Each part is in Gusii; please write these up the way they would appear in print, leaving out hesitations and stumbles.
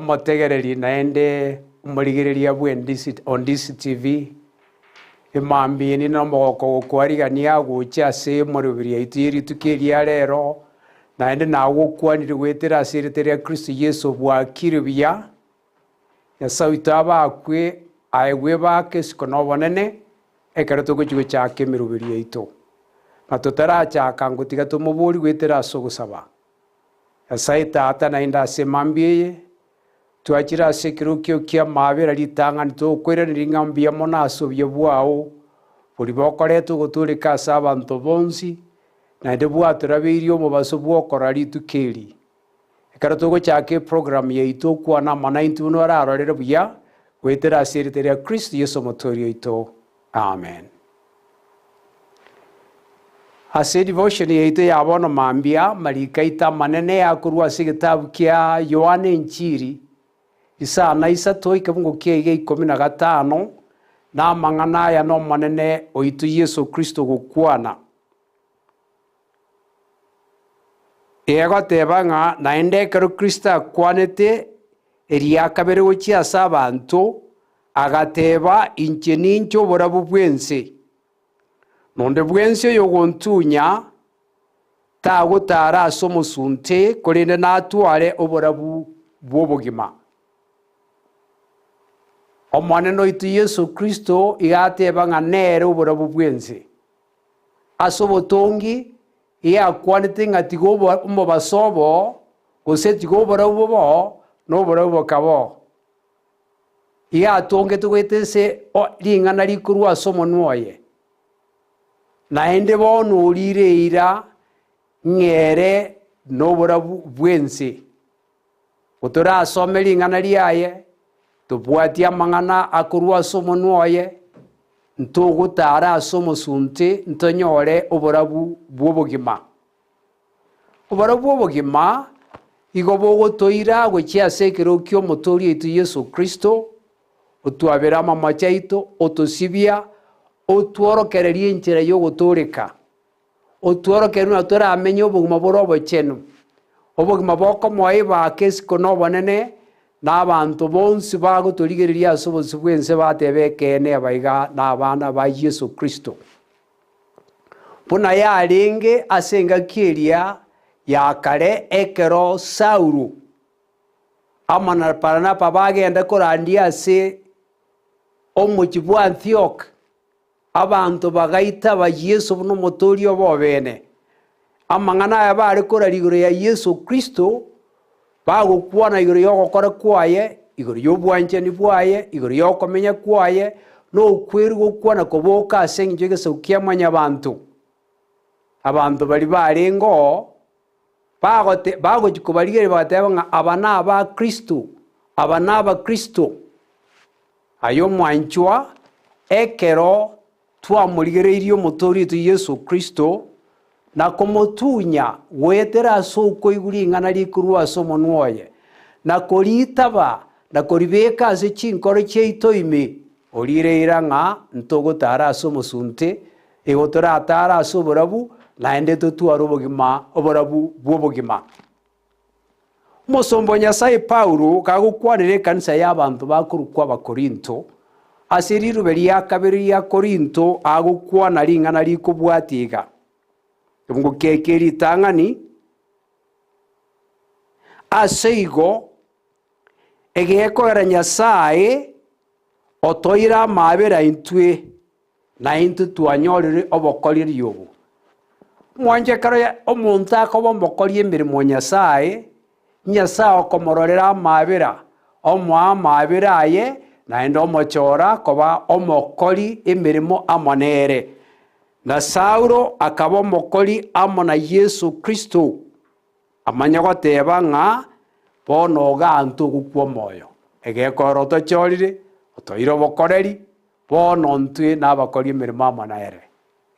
Omotegereri naende omorigereria bw'Endisi Ondisi TV, emambia ende nomogoko gokwarigania gocha ase emoroberi yaito ye rituko eri ria rero, naende nagokwanire goetera ase erieta ria Kristo Yeso bwakire buya, Nyasae oito abakwe aegwe ebaka esiko na obonene, ekero togochia gochaka emeroberi yaito. Na totarachaka ngotiga tomoborie goetera ase ogosaba. Nyasae Tata, naende ase emambia eye, twachire ase ekerokio ki'amaabera ritang'ani tokoiraneria ng'a mbuya mono ase obuya bwao, boria bokoreta ogotooreka ase abanto bonsi, naende bwatorabeirie omobaso bw'okorora rituko eri. Ekero togochaka eprogramu yaito okwana amo naintwe buna orarorere buya, goetera ase erieta ria Kristo Yeso Omotoori oito. Amen. Ase edevotion yaito ya bono mambia, amariko aito amanene akorwa ase egetabu kia Yohana Enchiri, isano isato ekebungo kia iga ikomi na gatano, na amang'ana aya n'Omonene oito Yeso Kristo gokwana. Egoteba ng'a naende ekero Kristo akwanete eria kabere gochia ase abanto, agateba, Inche ninche oborabu bw'ense. Na onde bwensi oyogontunya tagotara ase omosunte, korende natware oborabu bw'obogima. Omonene oito Yeso Kristo iga ateba ng'a nere oborabu bw'ense. Ase obotongi iga akwanete ng'a tiga omobaso obo, gose tiga oborabu bobe, na oborabu bokaba oo. Iga atongetwe goeta ase ring'ana rikorwa ase omonwa oye, naende bono orire eira ng'a ere noborabu bw'ense. Gotorasome ring'ana riaye, tobwatie amang'ana akorwa ase omonwa oye, ntogotara ase omosunte ntonyore oborabu bw'obogima. Oborabu bw'obogima igo bogotoira gochia ase ekerogo ki'Omotoori oito Yeso Kristo, otwabere amamocho aito, otosibia, otworokererie enchera y'ogotooreka, otworokererie buna toramenye obogima bore obochenu, obogima bokomoa ebaka esiko na obonene, na abanto bonsi bagotorigereria ase obosio bw'ense batebe ekeene abaiga nabana ba Yeso Kristo. Buna yarenge ase engaki eria ya kare ekero Saulo amo na Baranaba bagenda korandia ase omochie bw'Antioki, abanto bagaitaba Yeso buna Omotoori obo obene. Amang'ana aya bare koraria igoro ya Yeso Kristo, bagokwana igoro y'ogokora kwaye, igoro y'obwanchani bwaye, igoro y'okomenya kwaye, na okwerwa gokwana koboka ase engencho y'egesaku kia mwanyabanto. Abanto baria barenge oo, bagote bagochia kobarigereria bagateba ng'a aba naba Kristo, aba naba Kristo. Aye omwanchwa, ekero Twamorigereirie Omotoori oito Yeso Kristo, na komotunya goetera ase okoigwa ring'ana rikorwa ase omonwa oye, na koritaba na koribeka ase chinkoro chiaito ime, orire eira ng'a ntogotara ase omosunte, igo toratare ase oborabu, naende totware obogima oborabu bw'obogima. Omosomba o Nyasae Paulo gagokwanera ekanisa y'abanto bakorokwa Abakorinto, ase rirube ria kabere ria Korinto agokwana ring'ana rikobwatia iga, Ekebugu kiaye kie ritang'ani, Ase igo, egekogera Nyasae otoire amaabera intwe, Na intwe twanyorire obokoreri obo. Mwanche ekero omonto akoba omokori emeremo o Nyasae, Nyasae okomororera amaabera, omoa amaabera aye, naende omochora koba omokori emeremo amo nere. Na Saulo akaba omokori amo na Yeso Kristo, amanye goteba ng'a bono igaa ntogokwa omoyo, egekogera otochorire, otoire obokoreri, Bono ntwe nabakori emeremo amo nere,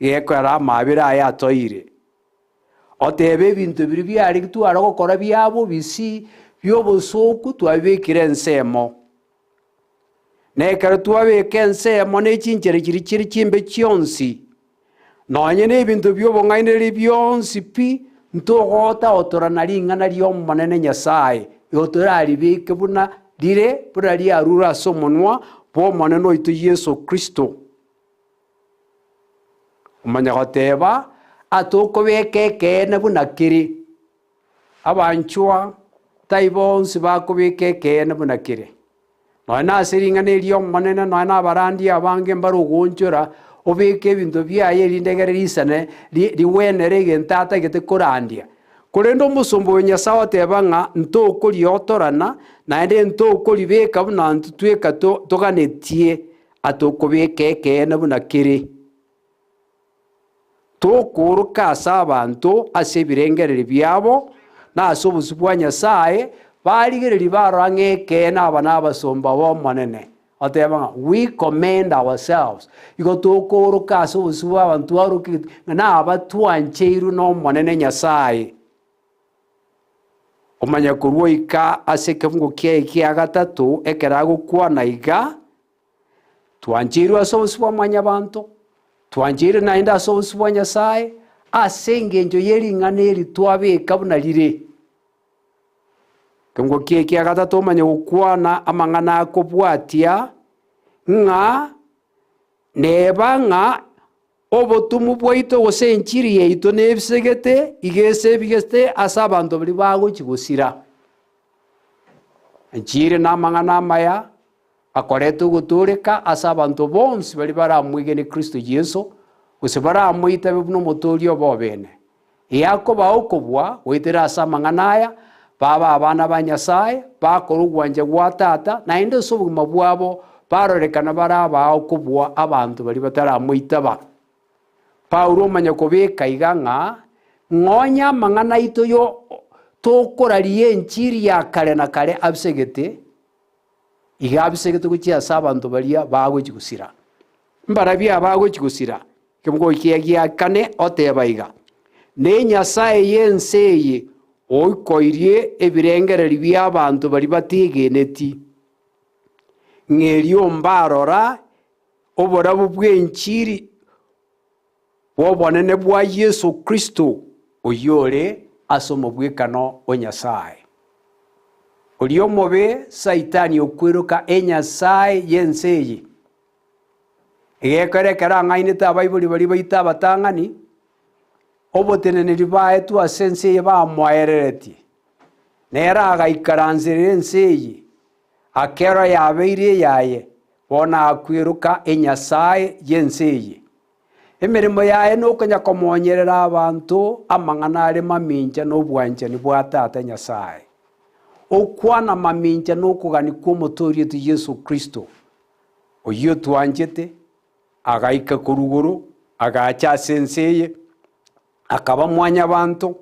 gekogera amaabera aye atoire. Otebe ebinto biria biare tware gokora bia bobisi, bi'obosooku twabibekire ensemo. Na ekero twabeka ensemo ne chinchera chiria chire chimbe chionsi, nonye na ebinto bi'obong'ainereria bionsi pi, ntogota gotorana ring'ana ri'Omonene Nyasae. Igo toraribeke buna rire, buna riarure ase omonwa bw'Omonene oito Yeso Kristo. Omanya goteba, Atokobeka ekeene buna kere. Abanchwa tai bonsi bakobeka ekeene buna kere. Nonya nase ring'ana eri Omonene, nonya nabarandia abange mbare ogoonchora, obeke ebinto biaye erinde egere risane rigwenere egento atagete korandia. Korende omosomba oyo Nyasae oteba ng'a ntokoriotorana, naende ntokoribeka buna intwe tweka toganetie, atokobeka ekeene buna kere. Tokooroka ase abanto ase ebirengererio biabo, na ase obosio bwa Nyasae, barigereria barora ng'a ekeene aba nabasomba b'Omonene. Oteba ng'a we commend ourselves. Igo tokooroka ase obosio bw'abanto twarokigete ng'a naba twancheirwe n'Omonene Nyasae. Omanye korwa oika ase ekefungo kiaye kia gatato ekero agokwana iga, Twancheirwe ase obosio bwa mwanyabanto, twancheirwe naende ase obosio bwa Nyasae, ase engencho ye ring'ana eri twabeka buna rire. Ekeungo ki ekia gatato omanye gokwana amang'ana akobwatia, ng'a neba ng'a obotumu bwaito gose enchiri yaito nebisegete, iga esebigete ase abanto baria bagochia gosira. Enchiri namang'ana amaya, akorete ogotooreka ase abanto bonsi baria baramwegene Kristo Yeso, gose baramoitabe buna Omotooria obo obene. Eakobao okobua goetera ase amang'ana aya, babe abana ba Nyasae, bakore ogwancha gwa Tata, naende ase obogima bwabo barorekana bare abao kobua abanto baria bataramoitaba. Paulo omanya kobeka iga ng'a ng'onye amang'ana aito yo tokoraria enchiri ya kare na kare abisegete, Iga abisegete gochia ase abanto baria bagochia gosira. Mbarabio abagochia gosira? Ekemogo ekia gia kane oteba iga, Nenyasae y'ense eye oikoirie ebirengererio bi'abanto baria bategeneti, ng'a erio mbarora oborabu bw'enchiri bw'obonene bwa Yeso Kristo, oyio ore ase omobwekano o Nyasae. Oria omobe Saitani okweroka enyasae y'ense eye, egekora ekero ang'ainete abaibori baria baito abatang'ani, oboteneneri baetwe ase ense eye bamoereretie, nere agaikaranserera ense eye, akero yabeire eyaye, bono akweroka enyasae y'ense eye. Emeremo yaye nokonya komonyerera abanto amang'ana are mamincha na obwanchani bwa Tata Nyasae. Okwana mamincha nokogania kw'Omotoori oito Yeso Kristo, oyio otwanchete, agaika korwa igoro, agacha ase ense eye, akaba mwanyabanto,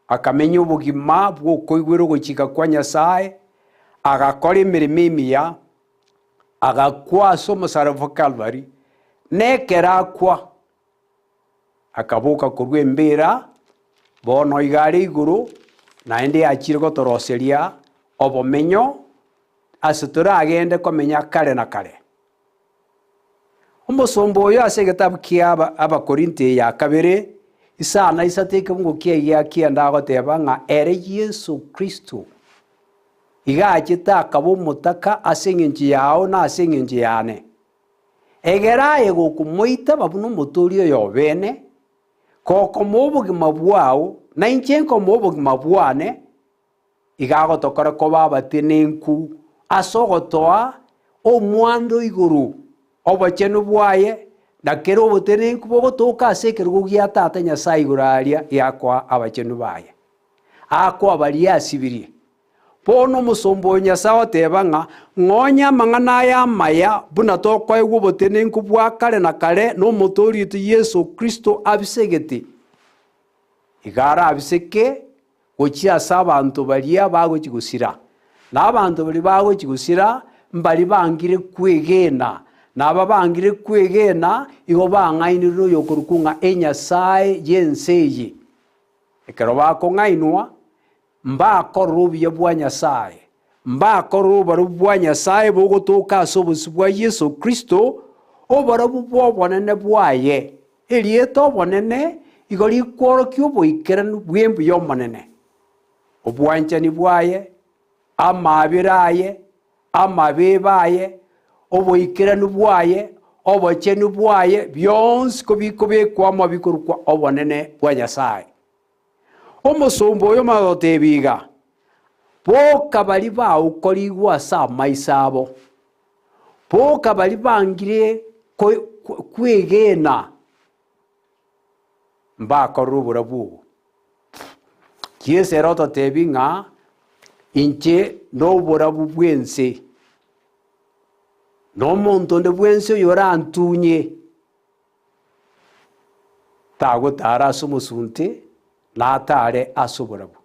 akamenya obogima bw'okoigwera ogochika kwa Nyasae, agakora emeremo emiya, agakwa ase omosaraba o Kalvari, na ekero akwa, akaboka korwa embera, bono iga are igoro, naende achire gotoroseria obomenyo ase toragende komenya kare na kare. Omosomba oyo ase egetabu kia Abakorinto eya kabere, isano na isato ekebungo kiaye gia kianda agoteba ng'a ere Yeso Kristo iga achete akaba omotaka ase engencho yao na ase engencho yane, egere aye gokomoitaba buna omotoori oye obene, gokomoa obogima bwao, na inche nkomoa obogima bwane, Iga agotokora koba abatenenku ase ogotoa omwando igoro obochenu bwaye, na kera obotenenku bogotoka ase ekerogo gia Tata Nyasae igoro aria giakoa abachenu baye, akoa baria asibirie. Bono omosomba oyo Nyasae oteba ng'a, Ng'onye amang'ana aya amaya, buna tokoegwa obotenenku bwa kare na kare n'Omotoori oito Yeso Kristo abisegete, iga arabiseke gochia ase abanto baria bagochia gosira. Na abanto baria bagochia gosira mbaria bangire kwegena, na aba bangire kwegena igo bang'ainirwe noyokorokwa ng'a enyasae y'ense eye. Ekero bakong'ainwa, mbakorora obuya bwa Nyasae, mbakorora oborabu bwa Nyasae bogotoka ase obosio bwa Yeso Kristo, oborabu bw'obonene bwaye. Erieta Obonene igo rikworokia oboikeranu bw'embu y'Omonene, obwanchani bwaye, Amaabera aye, amabeebe aye, oboikeranu bwaye, obochenu bwaye, bionsi kobikobekwa amo bikorokwa obonene bwa Nyasae. Omosomba oyo omanye gotebia iga, Boka baria baokorigwe ase amaiso abo, boka baria bangire kwegena mbakorire oborabu obo. Yeso ere ototebia ng'a inche noborabu bw'ense, na omonto onde bwensi oyorantunye tagotara ase omosunte, natare ase oborabu.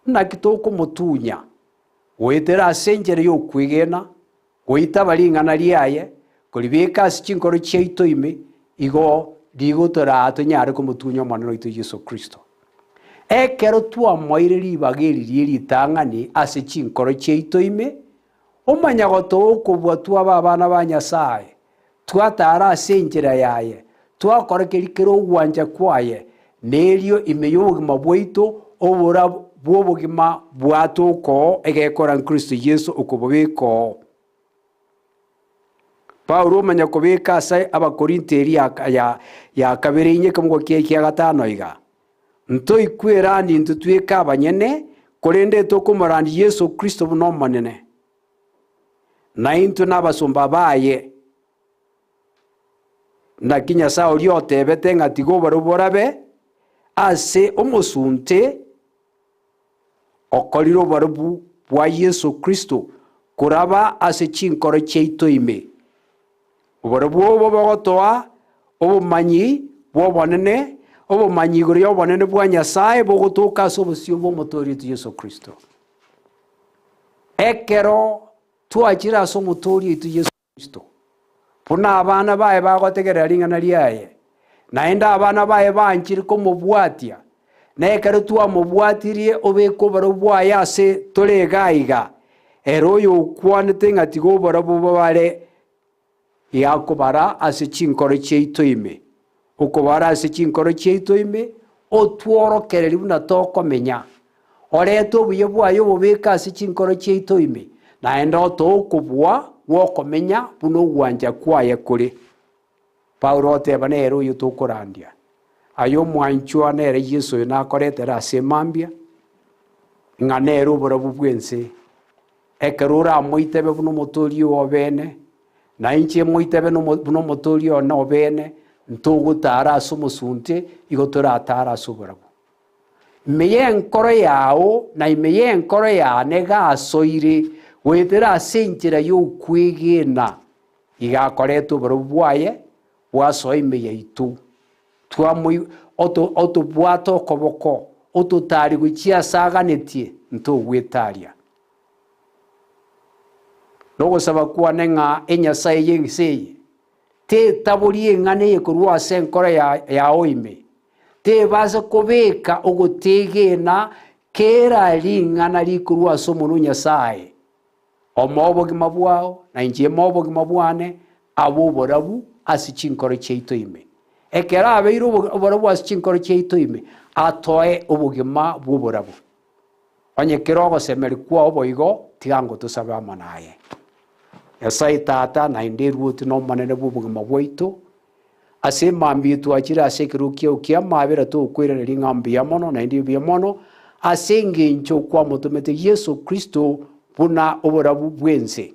Naki tokomotunya goetera ase enchera y'okwegena, goitaba ring'ana riaye, koribeka ase chinkoro chiaito ime, igo rigotoraa tonyare komotunya Omonene oito Yeso Kristo. Ekero twamoire ribaga eri rie ritang'ani ase chinkoro chiaito ime, omanya gotoa okobua twaba abana ba Nyasae, twatara ase enchera yaye, twakora keria kere ogwancha kwaye, na erio ime y'obogima bwaito oborabu bw'obogima bwatoka oo, egekora Kristo Yeso okobobeka oo. Paulo omanya kobeka ase Abakorinto eria ya ya kabere inye ekemogo kiaye kia gatano iga, Ntoikwerani intwe tweka abanyene, korende tokomorandia Yeso Kristo buna Omonene, na intwe nabasomba baye. Naki Nyasae oria otebete ng'a tiga oborabu borabe ase omosunte, okorire oborabu bwa Yeso Kristo koraba ase chinkoro chiaito ime. Oborabu obo bogotoa obomanyi bw'obonene, obomanyi igoro y'obonene bwa Nyasae bogotoka ase obosio bw'Omotoori oito Yeso Kristo. Ekero twachire ase Omotoori oito Yeso Kristo, buna abana baye bagotegerera ring'ana riaye, naende abana baye banchire komobwatia, na ekero twamobwatirie obeke oborabu bwaye ase tore iga iga, ere oyokwanete ng'a tiga oborabu bobare iga akobara ase chinkoro chiaito ime, okobara ase chinkoro chiaito ime, otworokererie buna tokomenya. Orete obuya bwaye obobeke ase chinkoro chiaito ime, naende otoe okobua gw'okomenya buna ogwancha kwaye kore. Paulo oteba nere oyo tokorandia, Aye omwanchwa nere Yeso oyo nakoretera ase mambia, ng'a nere oborabu bw'ense. Ekero oramoitebe buna omotoori oo obeene, na inche moitebe buna omotoori one obeene, ntogotara ase omosunte, igo toratare ase oborabu. Ime y'enkoro yao na ime y'enkoro yane gasoire goetera ase enchera y'okwegena, iga akoreta oborabu bwaye bwasoa ime yaito. Twamoi oto otobwate okoboko, ototari gochia ase aganetie, ntogwetaria. Nogosaba kwane ng'a enyasae y'ense eye tetaborie eng'ana eye korwa ase enkoro yao ime, tebase kobeka ogotegena kera ring'ana rikorwa ase omonwa o Nyasae, Omoe obogima bwao, na inche moe obogima bwane, abe oborabu ase chinkoro chiaito ime. Ekero abeire oborabu ase chinkoro chiaito ime, atoe obogima bw'oborabu. Onye kere ogosemeria kwao boigo, tiga ngotosabe amo naye. Nyasae Tata, naende eruoti na omonene bw'obogima bwaito, ase emambia twachire ase ekerogo kiao ki'amaabera tokoiraneria ng'a mbuya mono naende mbuya mono, ase engencho kwamotomete Yeso Kristo buna oborabu bw'ense.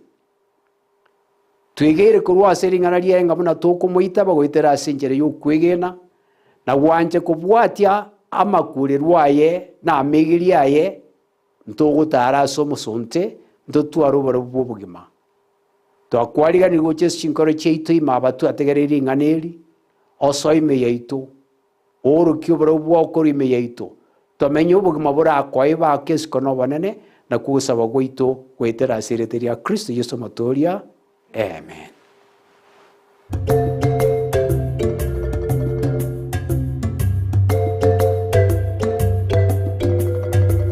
Twegeire korwa ase ring'ana riaye ng'a buna tokomoitaba goetera ase enchera y'okwegena, na gwancha kobwatia amakurerwa aye na amaigerio aye, ntogotara ase omosonte, ntotware oborabu bw'obogima. Twakwariganirie gocha ase chinkoro chiaito ime aba twategereire ring'ana eri, osoe ime yaito, oorokie oborabu bwao korwa ime yaito, tomenye obogima borakoe ebako esiko na obonene, nakwo ogosaba gwaito goetera ase erieta ria Kristo Yeso Omotoria. Amen.